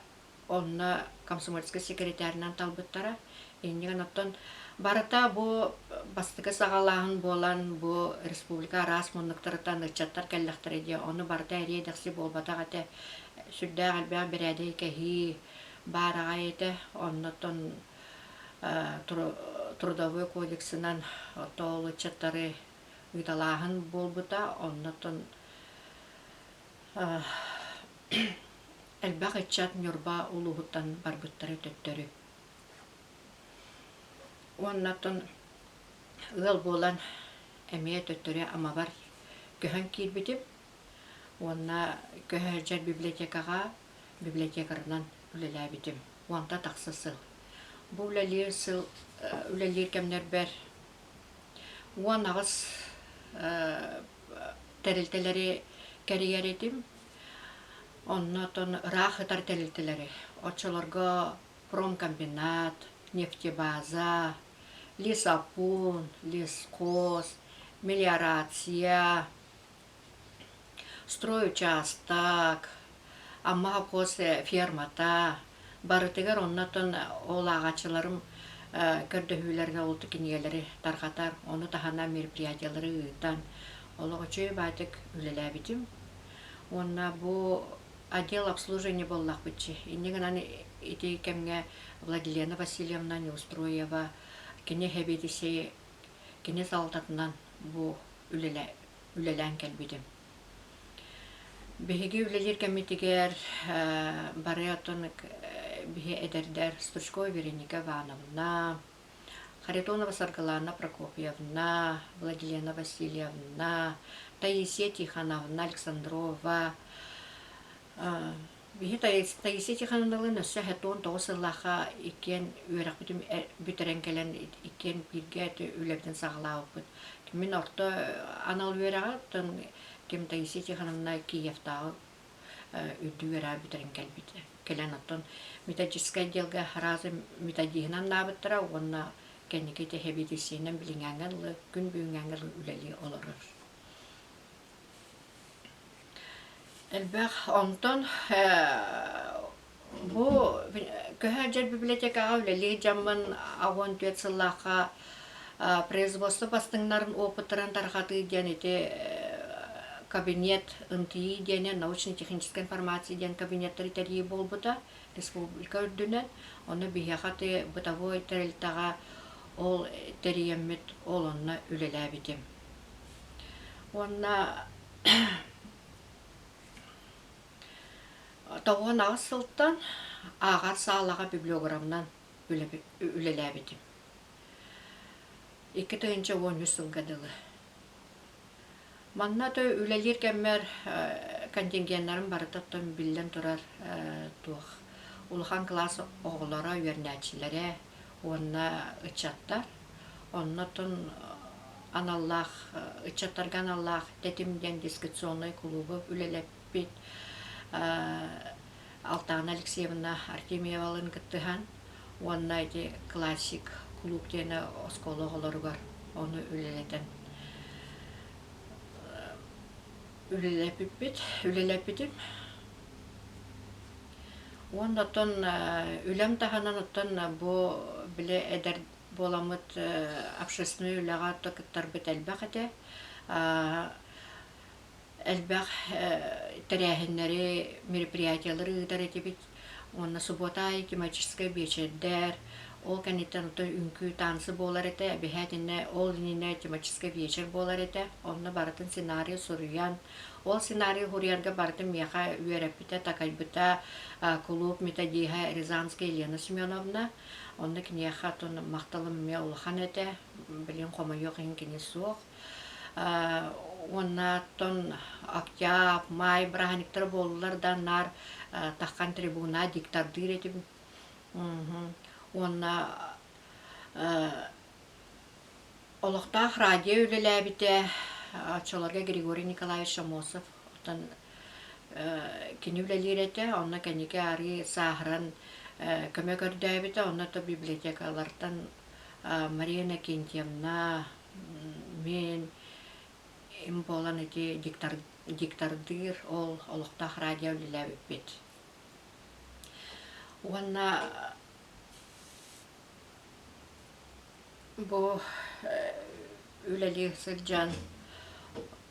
Онно комсомольскай секретарынан талбыттара. Иннигэн оттон барыта бу бастакы саҕалааһын буолан бу республика араас муннуктарыттан ыччаттар кэллэхтэрэ дии. Ону барыта эриэ-дэхси буолбатах этэ. Сүрдээх элбэх бэрээдэги кэһии баар аҕай этэ. Оннуттан трудовой кодексынан ол ыччаттары ыыталааһын буолбута. Оннуттан Элбэх ыччат Ньурба улууһуттан барбыттара төттөрү. Уонна оттон ыал буолан эмиэ төттөрү Амабар көһөн киирбитим. Уонна көһө сылдьар библиотекаҕа библиотекарынан үлэлээбитим. Уонта тахса сыл. Бу үлэлиир сыл үлэлиир кэмнэрбэр 18 тэрилтэлэри кэрийэр этим. Онно оттон ыраах ытар тэрилтэлэри, оччолорго промкомбинат, нефтебаза, лесопуун, лесхоз, мелиорация, стройучаастак, Амма холкуос фермата, барытыгар онно оттон ол ааҕааччыларым көрдөһүүлэринэн ол кинигэлэри тарҕатар, ону таһынан мероприятиелары ыытан олох үчүгэй баайдык үлэлээбитим. Уонна бу отдел обслуживания буоллахпытчы. Инньэ гынан ити кэмҥэ Владилена Васильевна Неустроева кини сэбиэдиссэйи кини салалтатынан бу үлэлээн кэлбитим. Биһиги үлэлиир кэммитигэр бары оттон биһи эдэрдэр Стручкова Вероника Ивановна, Харитонова Саргылана Прокопьевна, Владилена Васильевна, Таисия Тихоновна Александрова. Биһи Таисия Тихоновналыын өссө 79 сыллаахха иккиэн үөрэхпитин бүтэрэн кэлэн иккиэн бииргэ үлэбитин саҕалаабыппыт. Мин орто анал үөрэҕи, оттон ким Таисия Тихоновна Киевтааҕы үрдүк үөрэҕи бүтэрэн кэлбитэ. Кэлэн оттон методическай отделга сразу методиһынан анаабыттара уонна кэнники тэһэбиэдиссийэнэн билиҥҥээҥҥэ дылы күн бүгүҥҥээҥҥэ дылы үлэлии олорор. Элбэх онтон Бу көһө сылдьар библиотекаҕа үлэлии дьоммун 14 сыллаахха производство бастыҥнарын опыттарын тарҕатыы диэн ити кабинет НТИ диэни научно-техническая информация диэн кабинеттары тэрийии буолбута республика үрдүнэн. Ону биһиэхэ ити бытовой тэрилтэҕэ ол тэрийэммит ол онно үлэлээбитим. Уонна 98 сылтан ааҕар саалаҕа библиографынан үлэлээбитим. 2013 сылга дылы. Манна то үлэлиир кэммэр контингеннарым барыта оттон биллэн турар туох улахан кылаас оҕолоро, үөрэнээччилэрэ уонна ыччаттар. Онно оттон аналлаах ыччаттарга аналлаах Тэтим диэн дискуссионнай кулуубу үлэлэппит Алтаана Алексеевна Артемьевалыын кыттыһан уонна ити классик кулууп диэни оскуола оҕолоругар ону үлэлэтэн үлэлэппиппит үлэлэппитим. Уонна оттон үлэм таһынан оттон бу били эдэр буоламмыт общественнай үлэҕэ кыттарбыт элбэх этэ. Элбэх тэрээһиннэри, мероприятиелары ыытар этибит. Уонна субуота аайы тематическай биэчэрдэр, ол кэнниттэн отой үҥкүү танцы буолар этэ, эбэһээтинэ ол иннинэ тематическай вечер буолар этэ. Онно барытын сценарий суруйан, ол сценарий суруйарга барытын миэхэ үөрэппитэ, такайбыта кулууп методиһа Рязанская Елена Семеновна. Онно киниэхэ оттон махталым эмиэ улахан этэ. Билигин хомойуох иһин кини суох. Уонна оттон октябрь, маай бырааһынньыктара буоллулар да наар таххан трибуна диктордыыр этим. Уонна олохтоох радио үлэлээбитэ оччолорго Григорий Николаевич Амосов оттон кини үлэлиир этэ. Онно кэнники арыы сааһыран көмө көрдөөбүтэ. Онно то библиотекалартан Мария Иннокентьевна, Мин им буолан ити диктор, диктордыыр ол олохтоох радио үлэлээбиппит. Уонна бу үлэлии сылдьан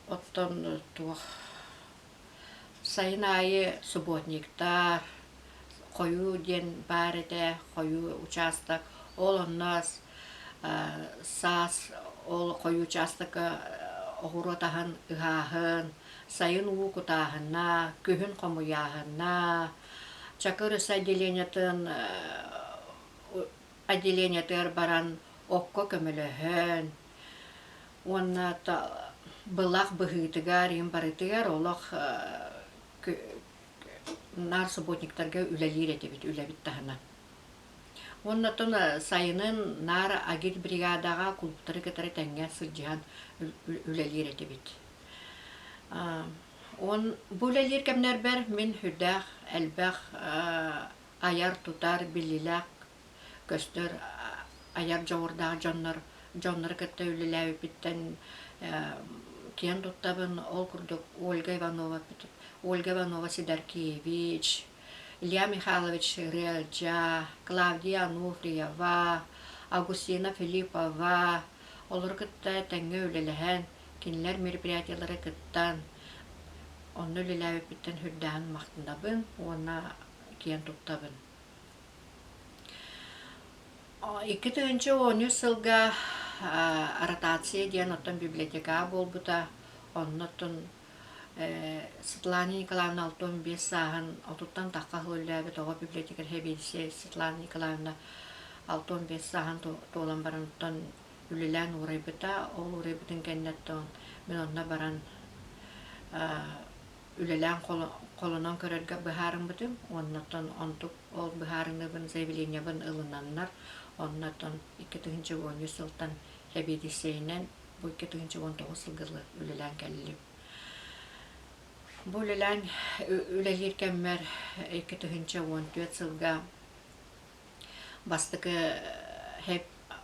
оттон туох сайын аайы субботниктар, хойуу диэн баар этэ, хойуу учаастак. Ол онно саас ол хойуу учаастакка оҕуруот аһын ыһааһын, сайын уу кутааһына, күһүн хомуйааһына, Чакыр өссө отделениетын отделениетыгар баран окко көмөлөһөн уонна былах быһыытыгар иһин барытыгар олох наар субботниктарга үлэлиир этибит үлэбит таһынан. Уонна оттон сайынын наар агитбригадаҕа кулууптары кытары тэҥҥэ сылдьыһан үлэлиир этибит. Уон бу үлэлиир кэмнэрбэр мин сүрдээх элбэх айар-тутар, биллиилээх көстөр айар дьоҕурдаах дьоннор дьоннору кытта үлэлээбиппиттэн киэн туттабын. Ол курдук Ольга Иванова Ольга Иванова Сидоркевич, Илья Михайлович Ырыалдьа, Клавдия Ануфриева, Августина Филиппова олору кытта тэҥҥэ үлэлэһэн, кинилэр мероприятиелары кыттан, онно үлэлээбиппиттэн сүрдээҕин махтанабын уонна киэн туттабын. 2013 сылга ротация диэн оттон библиотекаҕа буолбута. Онно оттон Светлана Николаевна 65 сааһын отуттан тахха сыл үлэлээбит оҕо библиотекарь сэбиэдиссэйэ Светлана Николаевна 65 сааһын туолан баран оттон үлэлээн уурайбыта. Ол уурайбытын кэнниттэн мин онно баран үлэлээн холонон көрөргө быһаарыммытым. Уонна оттон онтук ол быһаарыныыбын заявлениебын ылынаннар, онно оттон 2013 сылтан сэбиэдиссэйинэн бу 2019 сылга үлэлээн кэллим. Бу үлэлээн үлэлиир кэммэр 2014 сылга бастакы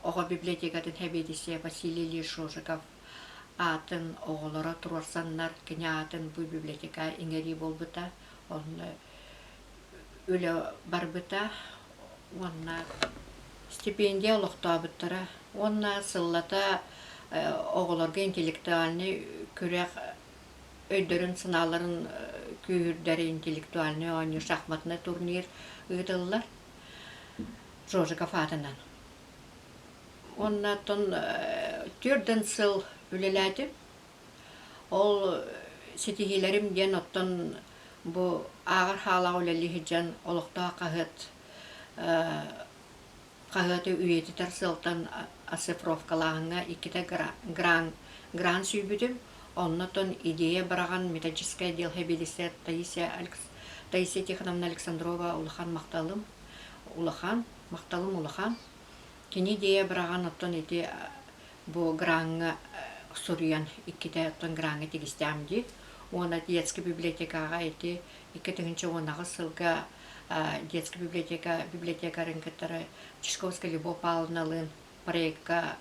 оҕо библиотекатын сэбиэдиссэйэ Василий Ильич Шожиков аатын оҕолоро туруорсаннар кини аатын бу библиотека иҥэрии буолбута. Онно үлэ барбыта уонна стипендия олохтообуттара уонна сыллата оҕолорго интеллектуальнай күрэх өйдөрүн-санааларын күүһүрдэр интеллектуальнай оонньуу шахматнай турнир ыытыллар Жожиков аатынан. Уонна оттон түөртэн сыл үлэлээтим. Ол ситиһиилэрим диэн оттон бу ааҕар хаалаҕа үлэлии сылдьан олохтоох хаһыат хаһыаты үйэтитэр сыалтан оцифровкалааһыҥҥа иккитэ гран гран сүүйбүтүм. Оннотон идея быраҕан методическай отдел сэбиэдиссэйэ Таисия Таисия Тихоновна Александрова улахан махталым улахан махталым улахан. Кини идея быраҕан оттон ити бу граҥҥа суруйан иккитэ оттон граҥҥа тигистэҕим дии. Уонна детскай библиотекаҕа ити 2018 сылга детскай библиотека библиотекарын кытары Чешковская Любовь Павловналыын проекка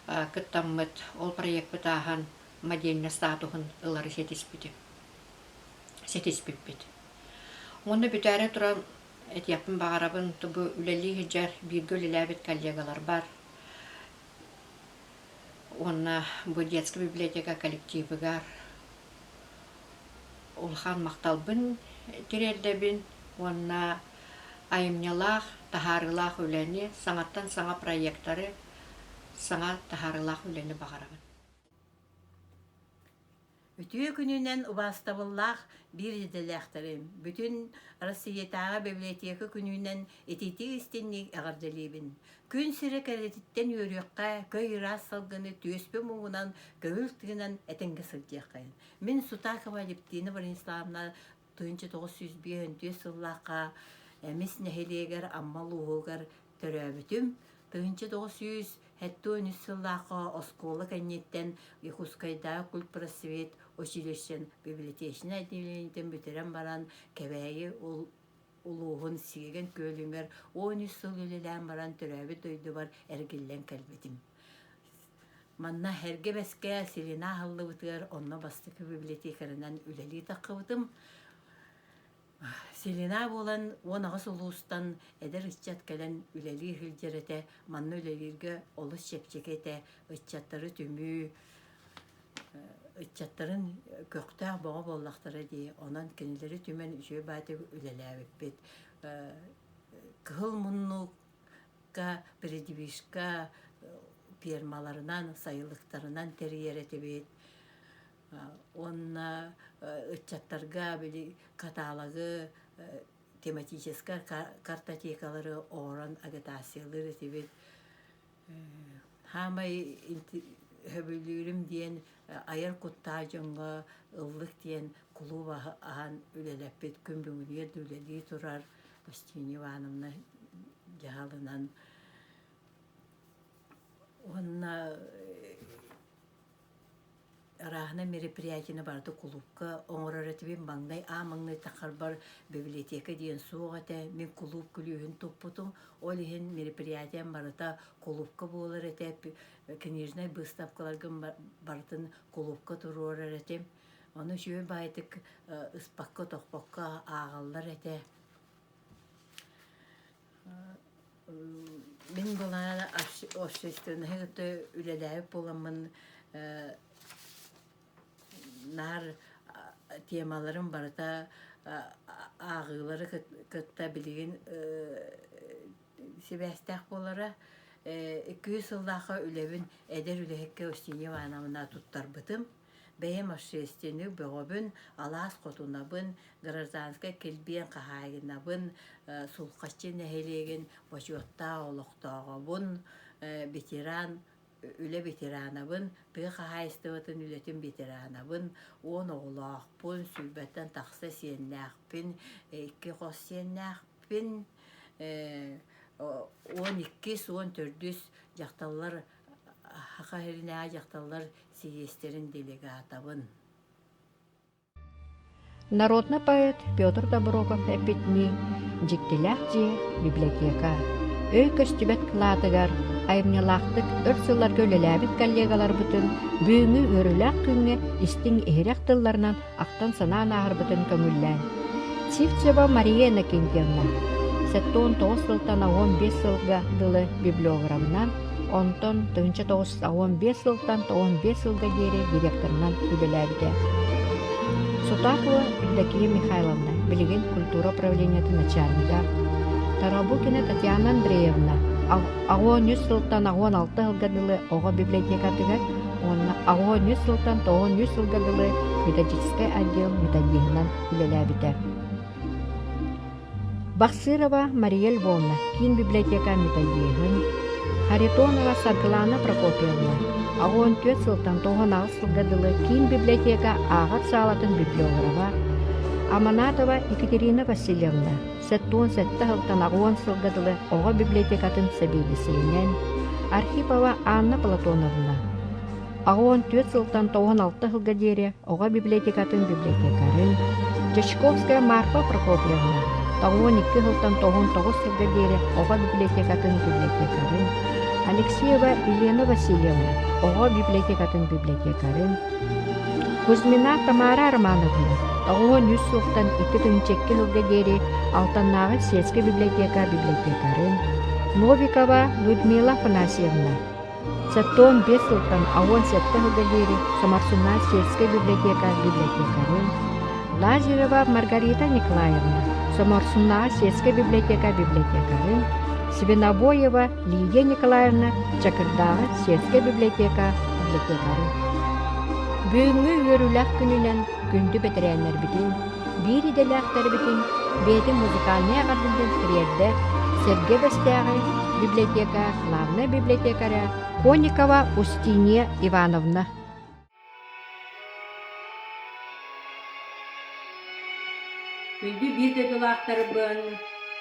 кыттаммыт, ол проекпыт ааһан модельнай статуһун ылары ситиспитим. Ситиспиппит. Уонна бүтээри туран этиэхпин баҕарабын, бу үлэлии сылдьар бииргэ үлэлээбит коллегаларбар уонна бу детскай библиотека коллективыгар улахан махталбын тириэрдэбин уонна айымньылаах, таһаарыылаах үлэни, саҥаттан саҥа проектары, саҥа таһаарыылаах үлэни баҕарабын. Үтүө күнүнэн убаастабыллаах биир идэлээхтэрим, бүтүн Россиятааҕы библиотека күнүнэн ититии-истиҥник эҕэрдэлиибин. Күн сирэ кэрэтиттэн үөрүөххэ, көй ыраас салгыны түөспү муҥунан көҥүл тыынан этэҥҥэ сылдьыаххайын. Мин Сутакова Алевтина Брониславовна 1954 сыллаахха Эмис нэһилиэгэр Амма улууһугар төрөөбүтүм. 1973 сыллаахха оскуола кэнниттэн Якутскайдааҕы культпросвет училищен библиотечнай отделениетын бүтэрэн баран Кэбээйи улууһун Сиэгэн Күөлүгэр 13 сыл үлэлээн баран төрөөбүт дойдубар эргиллэн кэлбитим. Манна Эргэ Бэскэ Селена аһыллыбытыгар онно бастакы библиотекарынан үлэлии таххыбытым. Селена буолан 18 улуустан эдэр ыччат кэлэн үлэлии сылдьар этэ. Манна үлэлииргэ олус чэпчэки этэ. Ыччаттары түмүү, ыччаттарын көхтөөх бөҕө буоллахтара дии. Онон кинилэри түмэн үчүгэй баайдык үлэлээбиппит. Кыһыл муннукка, передвижка фермаларынан, сайылыктарынан тэрийэр этибит. Уонна ыччаттарга били каталогы, тематическай картотекалары оҥорон агитациялыыр этибит. Саамай сөбүлүүрүм диэн айар куттаах дьоҥҥо ыллык диэн кулууп аһан үлэлэппит күн бүгүнүгэр да үлэлии турар Устинья Ивановна дьаһалынан. Уонна Арааһынай мероприятиены барыта кулуупка оҥорор этибин. Маҥнай аа маҥнай тахарбар библиотека диэн суох этэ. Мин кулууп күлүүһүн туппутум. Ол иһин мероприятием барыта кулуупка буолар этэ. Книжнай быыстапкаларгын барытын кулуупка туруорар этим. Ону үчүгэй баайытык ыспакка-тохпокко ааҕаллар этэ. Мин былаан общественноһы кытта үлэлээбит буоламмын наар темаларым барыта ааҕыылары кытта билигин сибээстээх буолара. 200 сыллаахха үлэбин эдэр үлэһиккэ Устинья Ивановна туттарбытым. Бэйэм общественник бөҕөбүн, алаас хотунабын, гражданскай килбиэн хаһаайынабын, Сулҕаччы нэһилиэгин бочуоттаах олохтооҕобун, ветеран, үлэ ветеранабын, тыа хаһаайыстыбатын үлэтин ветеранабын, 10 оҕолоохпун, сүүрбэттэн тахса сиэннээхпин, икки хос сиэннээхпин, 12-ис, 14-үс дьахталлар Саха сиринээҕи дьахталлар сийиэстэрин делегатабын. Народный поэт Петр Доброгов эппитинии, дьиктилээх дьиэ, библиотека, өй көстүбэт кылаатыгар айымньылаахтык өр сылларга үлэлээбит коллегаларбытын бүгүҥҥү үөрүүлээх күҥҥэ истиҥ-иһирэх тылларынан ахтан-санаан ааһарбытын көҥүллээн. Сивцева Мария Иннокентьевна 79 сылтан 15 сылга дылы библиографынан, онтон 1915 сылтан 95 сылга диэри директорынан үлэлээбитэ. Сутакова Евдокия Михайловна билигин культура управлениетын начальнига, Тарабукина Татьяна Андреевна 83 сылтан 86 сылга дылы оҕо библиотекатыгар уонна 83 сылтан 93 сылга дылы методическай отдел методиһынан үлэлээбитэ. Бахсырова Мария Львовна киин библиотека методиһын, Харитонова Саргылана Прокопьевна 84 сылтан 98 сылга дылы киин библиотека ааҕар саалатын библиографа, Аманатова Екатерина Васильевна 77 сылтан 80 сылга дылы оҕо библиотекатын сэбиэдиссэйинэн, Архипова Анна Платоновна 84 сылтан 96 сылга диэри оҕо библиотекатын библиотекарын, Дьячковская Марфа Прокопьевна 92 сылтан 99 сылга диэри оҕо библиотекатын библиотекарын, Алексеева Елена Васильевна оҕо библиотекатын библиотекарын, Кузьмина Тамара Романовна 93 сылтан 2002 сылга диэри Алтаннааҕы сельскэй библиотека библиотекарын, Новикова Людмила Афанасьевна 75 сылтан 87 сылга диэри Соморсуннаах сельскэй библиотека библиотекарын, Лазарева Маргарита Николаевна Соморсуннааҕы сельскэй библиотека библиотекарын, Свинобоева Лидия Николаевна Чакырдааҕы сельскэй библиотека библиотекарын. Бүгүҥҥү үөрүүлээх күнүнэн күндү бэтэрээннэрбитин, биир идэлээхтэрбитин бэйэтин музыкальнай эҕэрдэтин тириэрдэр Сэргэ Бэстээҕи библиотека главнай библиотекаря Конникова Устинья Ивановна. Күндү биир дойдулаахтарбын,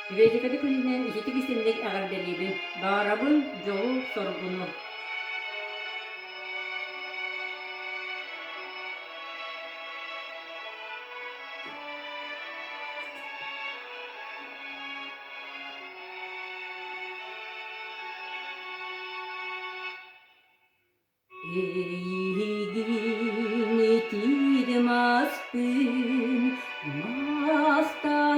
библиотекада күнүнэн ититик-истинник эҕэрдэлиибин. Баҕарабын дьолу-соргуну. Эйигин итиирим астын мастарынан.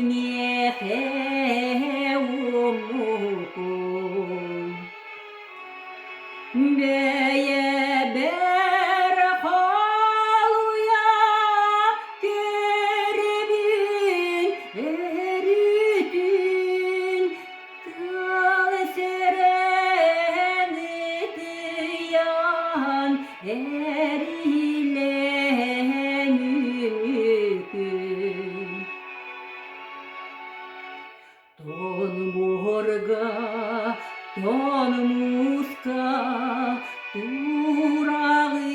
миэхэ ууммуккун. Бэйэбэр халыйа көрөбүн өрүтүн тыл сэрэн ытыйан эрилэн үмүкүн. Тон буорга, тон мууска тураҕын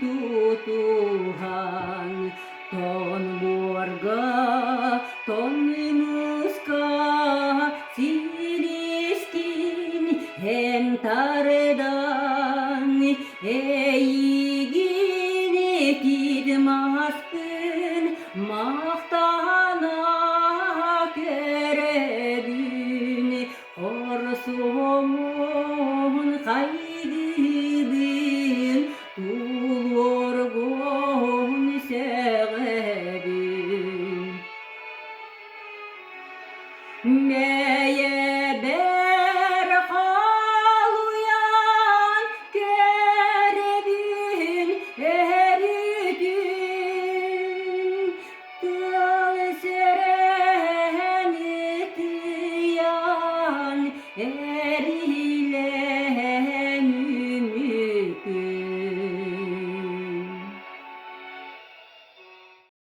тутуһан, тон буорга, тон мууска силискин эн тардан, эйигин этит маспын Махтана көрөбүн, хорсуомун хайгыыбын, тулуоргун сөҕөбүн. Бэйэбэр.